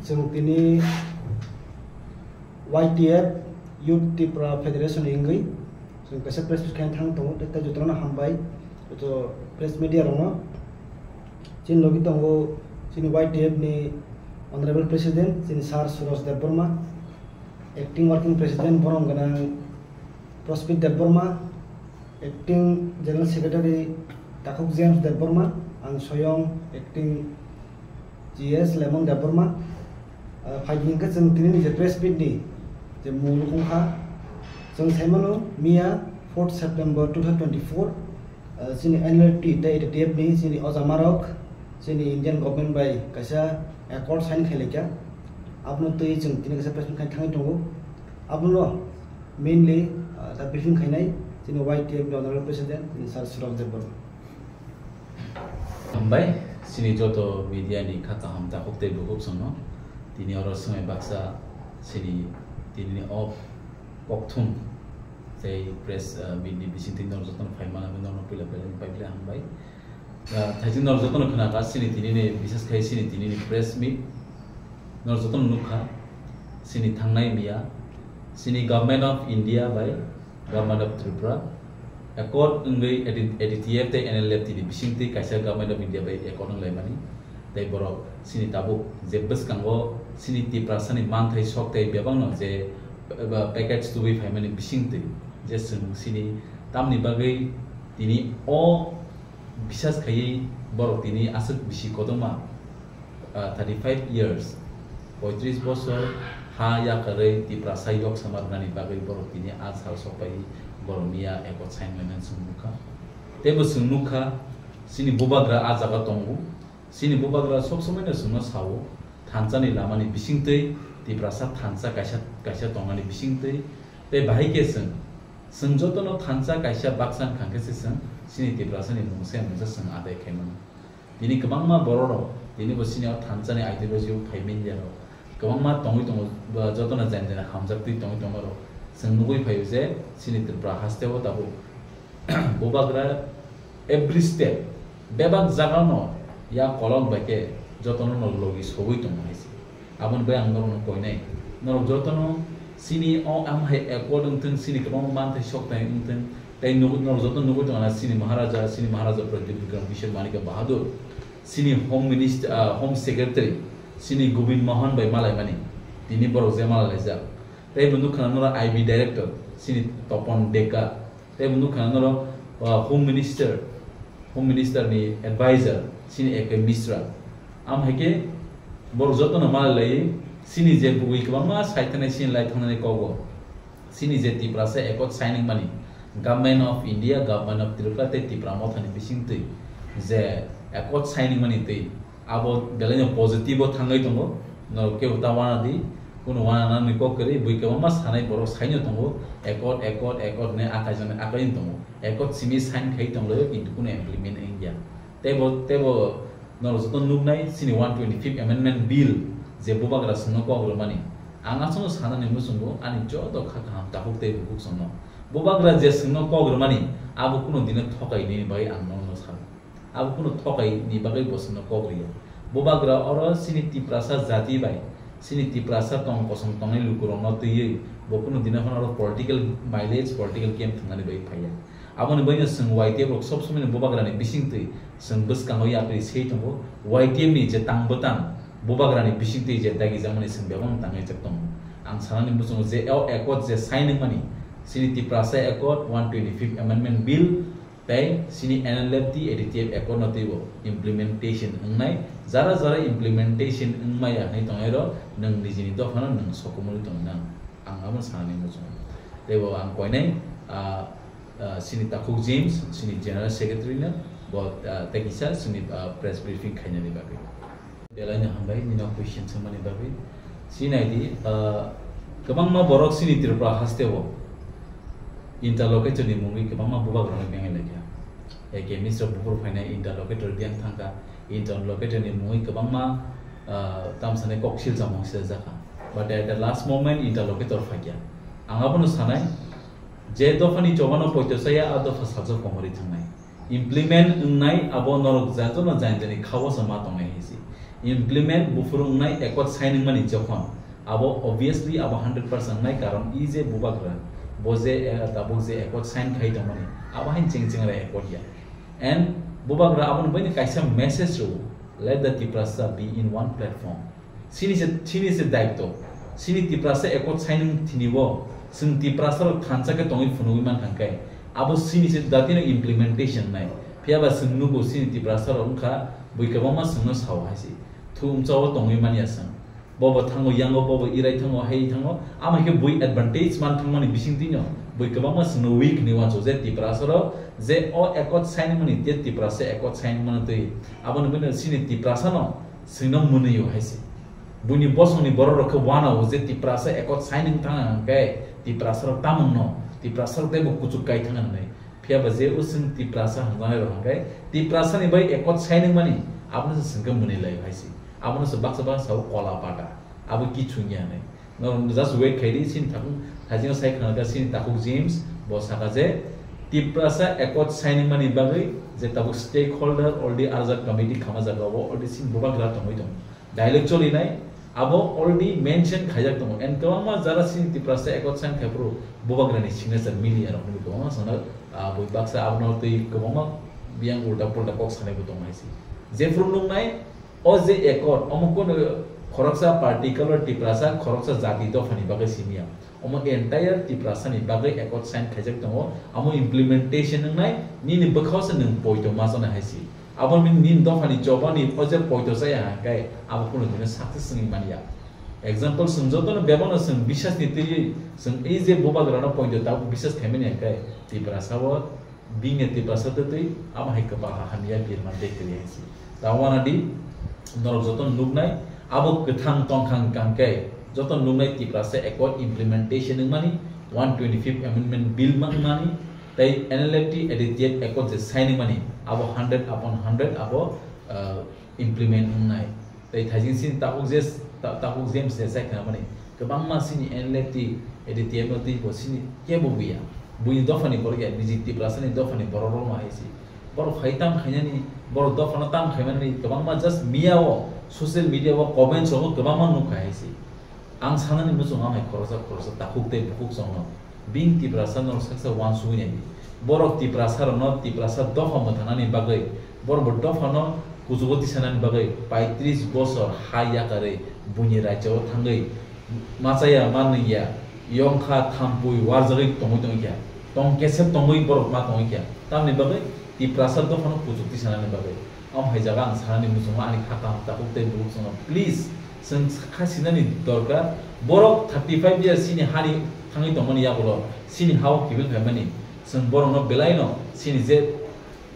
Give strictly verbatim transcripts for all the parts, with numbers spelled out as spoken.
Chwng tini Y T F, Youth Tipra Federation ni wngwi chwng kaisa press meet khaina thang tongo, tei jotono hambai, joto press media rokno. Chini logi tongo chini Y T F ni Honorable President, chini Sir Suraj Debbarma, Acting Working President, borom gwnang Prospit Debbarma, Acting General Secretary Takhuk James Debbarma, ang soyong Acting G S Lemon Debbarma. Ah, phaidi hwnkhe chwng tini ni je press meet ni je mung wngkha, chwng saimano miya fourth September two thousand twenty-four, ah, chini N L T tei A D T F ni chini ojamarok chini Indian government bai kaisa accord sign khailai kha. Abono twi chwng tini kaisa press meet khai thangwi tongo. Abono mainly, ah, ta briefing khainai chini Y T F ni Honorable President, chini Sir Suraj Debbarma. Hambai, chini joto media ni kha kaham takhuk tei bukhuk songno. Tini oro swngwi baksa chini tini o kokthum tei press, ah, meet ni bisingtwi norok jotono phaimani norokno puila belai pai belai hambai. Ah, thaising norok jotono khna kha, chini tini ni, bises khai chini tini ni press meet. Norok jotono nukha, chini thangnai miya, chini Government of India bai Government of Tripura accord wngwi A D T F tei N L F T ni bisingtwi kaisa Government of India bai accord wnglaimani. Tei borok chini tabuk je bwskango chini Tiprasani manthai sok tei bebakno je, eba, package tubui phaimani bisingtwi je chwng chini tamni bagwi tini o bisas khaiwi borok tini aswk bisi kotorma, ah, thirty five years, poitris bosor ha yakarwi Tiprasa yok sama rwnani bagwi borok tini a sal sokpaiwi borok miya accord sign lainani chwng nukha. Teibo chwng nukha, chini bubagra a jaga tongo, chini bubagra sob somoino chwngno sao, thansani lamani bisingtwi Tiprasa thansa kaisa, kaisa tongmani bisingtwi, tei bahai khe chwng, chwng jotono thansa kaisa baksa wngkha khe se chwng chini Tiprasani mungsa mungsa chwng adai khaimano. Tini kwbangma bororok, tini bo chini o thansani ideology o phai media rok kwbangma tongwi tongo, ba jotono jani jani hamjaktwi tongwi tongo rok. Chwng nugwi phaio je chini Tripura haste o tabuk bubagra every step, bebak jagano ya kolok bai khe jotono no logi sogwi tongo hai se. Aboni bai ang norokno koinai, norok jotono chini o am hai accord wngthwng, chini kwbangma manthai sok thai wngthwng, tei nugwi, norok joto nugwi tongo na chini Maharaja, chini Maharaja Pradyut Bikram Kishore Manikya Bahadur, chini Home Minister, ah, Home Secretary, chini Govind Mohan bai malaimani, tini borok je malai laijak. Tei bo nukha na norok I B Director, chini Topon Deka, tei bo nukha na norok, ah, Home Minister, Home Minister ni advisor, chini A K Mishra. Am hai khe borok jotono malai lai, chini je bugwi kwbangma sai thanai, chini lai thangnani kogo. Chini je Tiprasa accord signing mani, Government of India, Government of Tripura tei Tipra Mothani bisingtwi je accord signing mani twi abo belaino positive o thangwi tongo. Norok kebo ta wana di, kuno wana nani kok kwrwi, bui kwbangma sanai borok saino tongo, accord, accord, accord ne akai jani akai tongo. Accord simi sign khai tonglaio, kintu kuno implement wngya. Teibo, teibo norok joto nuknai chini one twenty-fifth Amendment Bill je bubagra chwngno kok rwmani. Ang aswkno sanani muchungo ani joto kha kaham takhuk tei bukhuk chwngno. Bubagra je chwngno kok rwmani, abo kuno dino thokai nini bagwi ang nono sano. Abo kuno thokai ni bagwi bo chwngno kok rwya. Bubagra oro chini Tiprasa jati bai, chini Tiprasa tong kosong tongnai lukurokno twiwi bo kuno dino phano oro political mileage, political game thwngnani bagwi phaiya. Aboni bagwino chwng Y T F rok sob somoino bubagrani bisingtwi chwng bwskango yapri sei tongo. Y T F ni je tang bwtang bubagrani bisingtwi je dagijakmani chwng bebakno tangwi jak tongo. Ang sanani muchungo je o accord je sign wngmani, chini Tiprasa Accord, one twenty-fifth Amendment Bill, tei chini N L F T, A D T F Accord no twibo implementation wngnai, jara jara implementation wngmaya hinwi tongnairok nwng nijini dophano nwng sokomorwi tongnang. Ang abo sanani muchungo. Teibo ang koinai, ah, ah, chini Takhuk James, chini General Secretary no, bo, ah, tei kisa chini, ah, press briefing khainani bagwi. Belai no hambai, nini o question swngmani bagwi. Chini naidi, ah, kwbangma borok chini Tripura haste o interlocutor ni mungwi kwbangma bubagrano bengai laikha. A K Mishra buphuru phainai interlocutor biyang thangkha, interlocutor ni mungwi kwbangma, ah, tamsani kok silsa mung sijakha. But at the last moment interlocutor phaikya. Ang abono sanai, je dophani chobano poito chaya, a dopha sajak komorwi thangnai. Implement wngnai abo norok jajano jani jani khao se ma tongnai hai se. Implement buphuru wngnai accord sign wngmani jokhon, abo obviously abo hundred percent wngnai, karon i je bubagra bo je, eh, tabuk je accord sign khai tongmani, abo hain cheng cheng rai accord ya. And bubagra aboni baini kaisa message rw, "Let the Tiprasa be in one platform." Sini se, sini se daityo. Sini Tiprasa accord signing thini bo, chwng Tiprasa rok thansa khe tongwi phunugwi man thang khe, abo sini se datino implementation nai. Phiya ba chwng nugo sini Tiprasa rok wngkha bui kwbangma chwngno sao hai se. Thu umchao tongwi man ya chwng. Bobo thango yango, bobo irai thango, hai thango. Ama khe bui advantage man thangmani bising tino. Bui kwbangma chwngno weak ni wanso je Tiprasa rok, je o accord sign mani, je Tiprasa accord sign mani twi. Aboni bini sini Tiprasa no chwngno mwnwi o hai se. Buini bosongni borok rok khe wanao je Tiprasa accord sign wng thang khe Tiprasa rok tamung no, Tiprasa rok tei bo kuchuk kai thang nai. Phiya ba je o chwng Tiprasa hwnjaknai rok hwnkhe Tiprasa ni bai accord sign wngmani abono se chwng khe mwnwi lai hai se. Abono se baksa baksa o kola pata. Abo kichung ya nai. No just wait khai di, sini takhuk thajino sai khna kha sini takhuk James bo saka je Tiprasa accord sign wngmani bagwi je tabuk stakeholder already arjak committee khama jaga o already sini bubagra tongwi tong. Dialogue choli nai, abo already mention khaijak tongo. And kwbangma jara sini Tiprasa accord sign khai phuru bubagrani signature mili ya rok nini kwbangma sana, ah, bui baksa abono twi kwbangma biyang ulta pulta kok sanai bo tong hai se. Jephuru nung nai, o je accord, omo kono khoroksa particular Tiprasa, khoroksa jati dophani bagwi simi ya. Omo entire Tiprasa ni bagwi accord sign khaijak tongo. Amo implementation wngnai, nini bwkhao se nwng poito ma chana hai se. Abo nini, nini dophani chobani o je poito chaya hai khe abo kunu dino success wngwi man ya. Example, chwng jotono bebakno chwng biswas ni twiwi chwng ei je bubagrano poito tabuk biswas khaimani hai khe Tiprasa o bini Tiprasa twi twi amo hai kwpal ha hamya birman tei kwrwi hai se. Ta wana di norok jotono nuknai abo kwthang tongkha hwnkha khe jotono nuknai Tiprasa accord implementation wngmani, one twenty-fifth Amendment Bill wngmani, tei N L F T A D T F accord je sign wngmani abo hundred upon hundred abo, ah, implement wngnai. Tei thaijing sini takhuk je, ta-, takhuk James se sai khna mani kwbangma sini N L F T, A D T F no twi bo sini kebo buya. Buini dophani borok ya, B J P Tiprasa ni dophani borok rok no hai se. Borok phai tam khainani, borok dophano tam khaimani kwbangma just miya o social media o comments rogo kwbangma nukha hai se. Ang sanani muchung amai khoroksa khoroksa takhuk tei bukhuk chongno. Bini Tiprasa norok saksa wansugwi nai di. Borok Tiprasa rokno Tiprasa dopha mwthanani bagwi, borok bo dophano kuchugo tisanani bagwi paitris bosor ha yakarwi buini raichao thangwi machaya manwi ya, yongkha thampui warjagwi tongwi tongwi kha. Tong kesep tongwi borok ma tongwi kha. Tamni bagwi Tiprasa dophano kuchuk tisanani bagwi. Am hai jaga ang sanani muchungo ani kha kaham takhuk tei bukhuk chwngno. Please, chwng kha sinani dorkar. Borok thirty five years sini hani thangwi tongmani yagulo, sini hao kibil phaimani. Chwng borokno belaino sini je,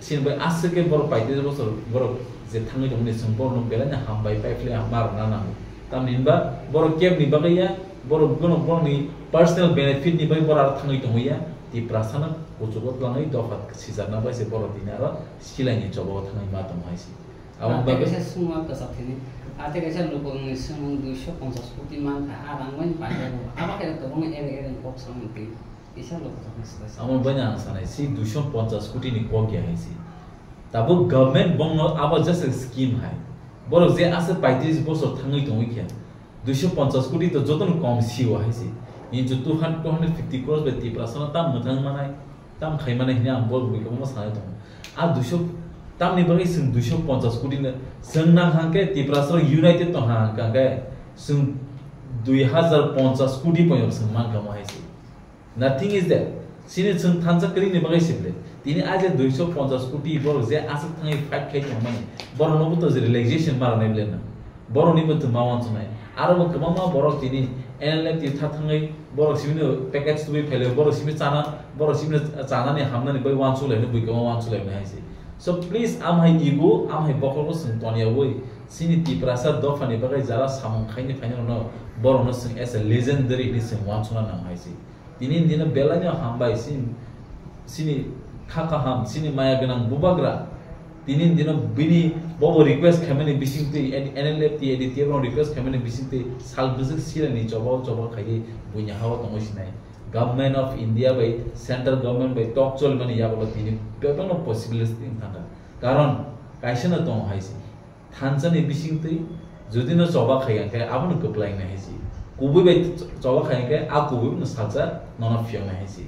sini bai aswk khe borok paitris bosor borok je thangwi tongmani, chwng borokno belaino hambai paiphlai ma rwna nango. Tamni hinba borok kebni bagwi ya, borok bono borokni personal benefit ni bai borok aro thangwi tongwi ya. Tiprasano kuchugo twlangwi dopha sijakna bai se borok tini aro silaini chobao thangwi ma tongo hai se. Aboni bagwi kaisa swngma kwchak thini. Ate kaisa lukungni swngmung duiso ponchas koti mankha, a rang bai paijak bo. Abo khe kwbangma ere ere kok samung twi kisa lukujak ni swlai. Amo bai ang sanai si duiso ponchas koti ni kok ya hai si. Tabuk government bongno abo just a scheme hai. Borok je aswk paitris bosor thangwi tongwi khe duiso ponchas koti to jotono kom sio hai si. Inchu two hundred, two hundred fifty crores bai Tiprasano tam mwthang manai. Tam khaimani hwnwi ang bo bui kwbangma sanai tongo. A duiso tamni bagwi chwng duiso ponchas koti no chwng nang hang khe Tiprasa rok united tong hang khe chwng dui hazar ponchas koti poino chwng mankha mo hai se. Nothing is there. Chini chwng thansa kwrwini bagwi se ble. Tini a je duiso ponchas koti borok je aswk thangwi fight khai tongmani borok no bo to je relaxation ma rwnai ble na. Borokni bo thwngma wansuknai. Aro bo kwbangma borok tini N L F T tha thangwi borok simi no package tubui phailai, borok simi chana, borok simi chanani hamnani bai wansuk laino bui kwbangma wansuk laino hai se. So please, am hai ego, am hai bokhorok chwng toniyawi chini Tiprasa dophani bagwi jara samung khaini phainai rokno borokno chwng as a legendary hinwi chwng wansukna nang hai se. Tini dino belaino hambai sin, sini kha kaham, sini maya gwnang bubagra. Tini dino bini bobo request khaimani bisingtwi, N L F T, A D T F no request khaimani bisingtwi sal bwswk silani choba choba khaiwi buini hao tongwi sinai. Government of India bai central government bai tok cholimani yagulo tini bebakno possibility wng thangkha. Karon kaisa no tongo hai se. Thansani bisingtwi Jodi no choba khai hwnkhe abono kwplai nai hai si. Kubui bai choba khai hwnkhe a kubui no salsa nono phiyok nai hai si.